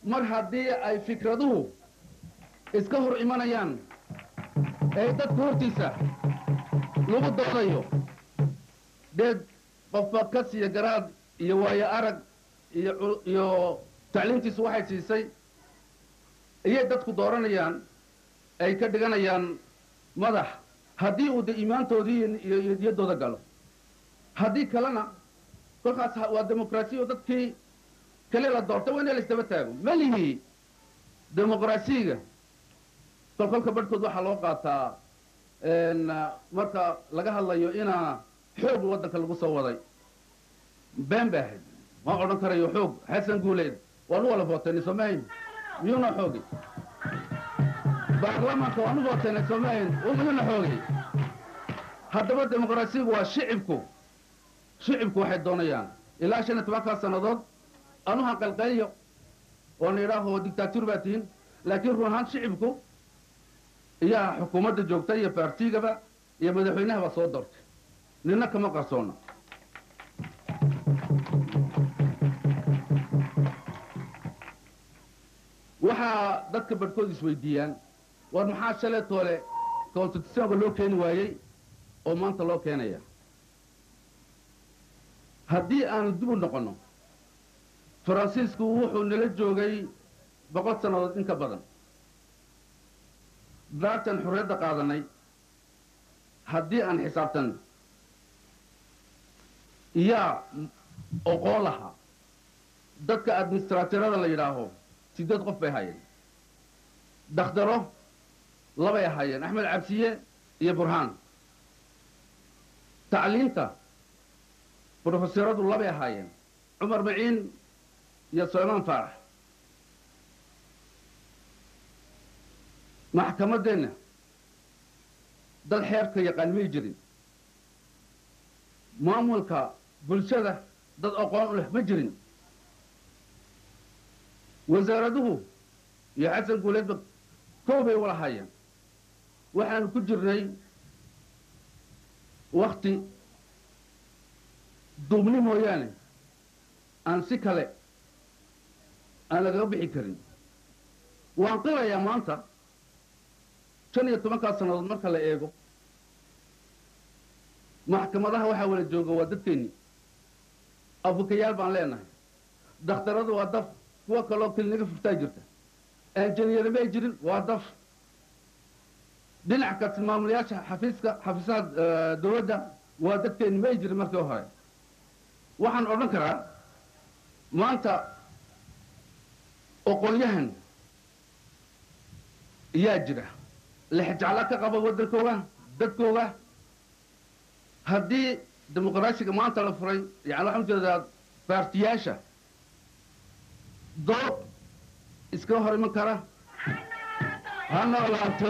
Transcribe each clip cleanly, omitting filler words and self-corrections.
Mar haddii ay fikraduhu iska hor imanayaan ee dadka hortiisa lagu doodayo, dee qofba kas iyo garaad iyo waayo arag iyo tacliintiisu waxay siisay ayay dadku dooranayaan, ay ka dhiganayaan madax, haddii uu de iimaantoodii iyo niyaddooda galo. Haddii kalena kolkaas waa dimuqraasiya oo dadkii kale la doortay waa in la isdaba taago. Melihii dimuqraasiyiga kolkolka barhkood waxaa loo qaataa marka laga hadlayo inaa xoog waddanka lagu soo waday. Been bay ahayd, ma odhan karayo xoog. Xasan Guuleed waan u wala vooteynay, soomahayn? Miyuuna xoogay? Baarlamaanka waan u vooteynay, soomahayn? Miyuuna xoogay? Haddaba dimuqraasiyigu waa shicibku, shicibku waxay doonayaan. Ilaa 15-kaa sannadood anu hanqalqaliyo oona idhaaho dictaatuur baa tihin, laakiin run ahaan shicibku iyaa xukuumadda joogta iyo baartigaba iyo madaxweynahaba soo doortay, nina kama qarsoona. Waxaa dadka barhkood isweydiiyaan, war maxaa shalay toole constitutionka loo keeni waayey oo maanta loo keenaya? Haddii aanu dib u noqonno, Faransiisku wuxuu nala joogay 100 sannadood in ka badan daartan xorriyadda qaadanay. Haddii aan xisaabtan, yaa oqoon lahaa dadka administratorada la yidhaaho 8 qof bay ahaayeen, dakhtaro labay ahaayeen, Axmed Cabsiye iyo Burhaan, tacliinta brofesoradu labay ahaayeen, Cumar Maciin iyo Sulaymaan Faarax, maxkamaddeenna dad xeerka yaqaan may jirin, maamulka bulshada dad aqoon u leh ma jirin, wasaaraduhu iyo Xasan Guuleedba kow bay ulahaayeen. Waxaanu ku jirnay wakti duubni mooyaane aan si kale aan lagaga bixi karin. Waan qirayaa maanta 15-kaa sannadood marka la eego, maxkamadaha waxaa wala jooga waa dadkeennii, afukayaal baan leenahay, dakhtaradu waa daf, kuwo kaloo kelinaga furtaa jirta, enjineer may jirin, waa daf, dhinac kasta maamulayaasha xafiiska xafiisaha dawladda waa dadkeenni, may jirin markii hore. Waxaan odhan karaa maanta oqolyahan yaa jira lexjecla ka qaba waddankooga, dadkooga. Haddii dimuqraasiga maanta la furay, yani waxaan ujeedaa baartiyaasha dood iskaga hor iman kara, ha noolaato.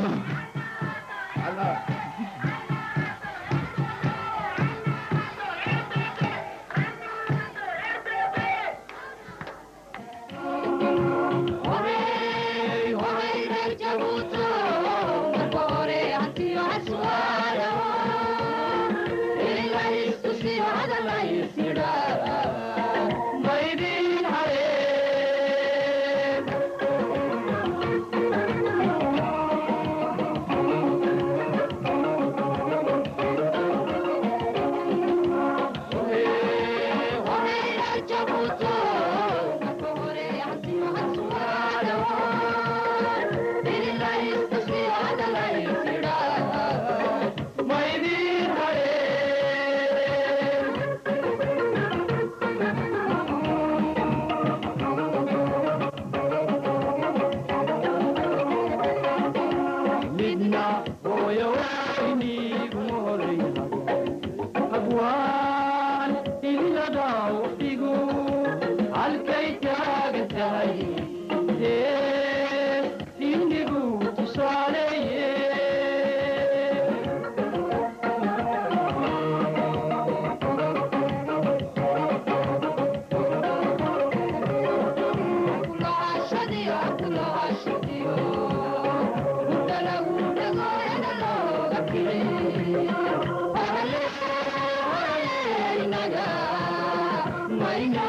My God.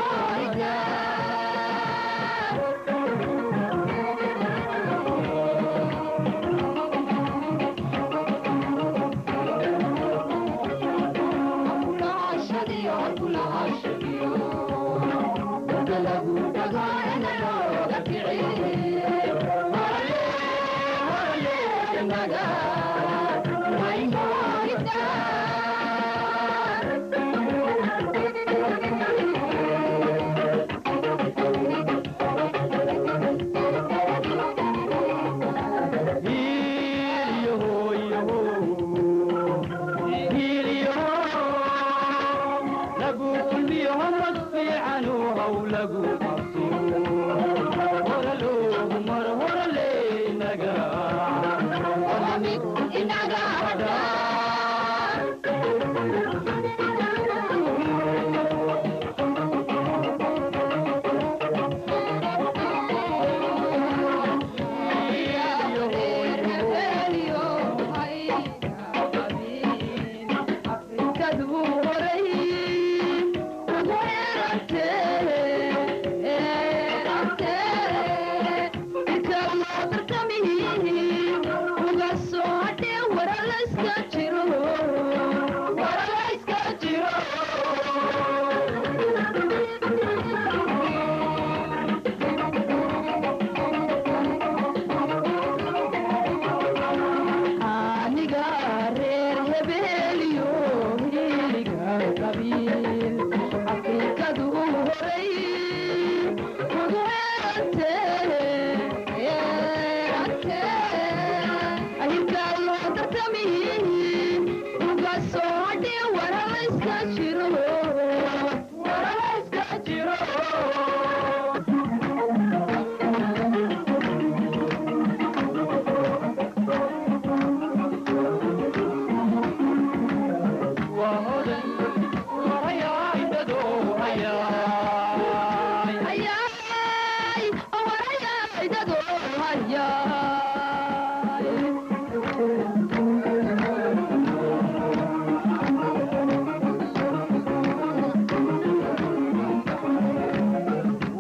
Hayaay, warayaay, dado hayaay.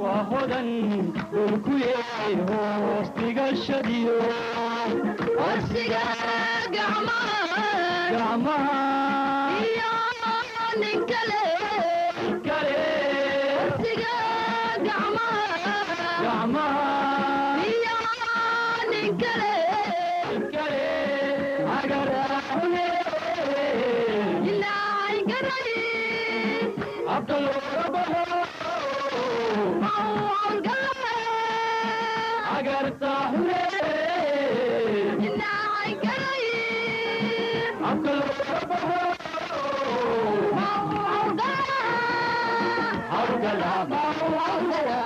Waa hodan dhulkuye hoos dhigashadiyo Warsiga gacmaha gacmaha iyo nin kale kale. Warsiga gacmaha gacmaha iyo nin kale kale agaraaxune ilaa garay abdalooga baxo mawgala agartaaxune ilaa garay abdalooga baxo mawgala hawgala mawgala.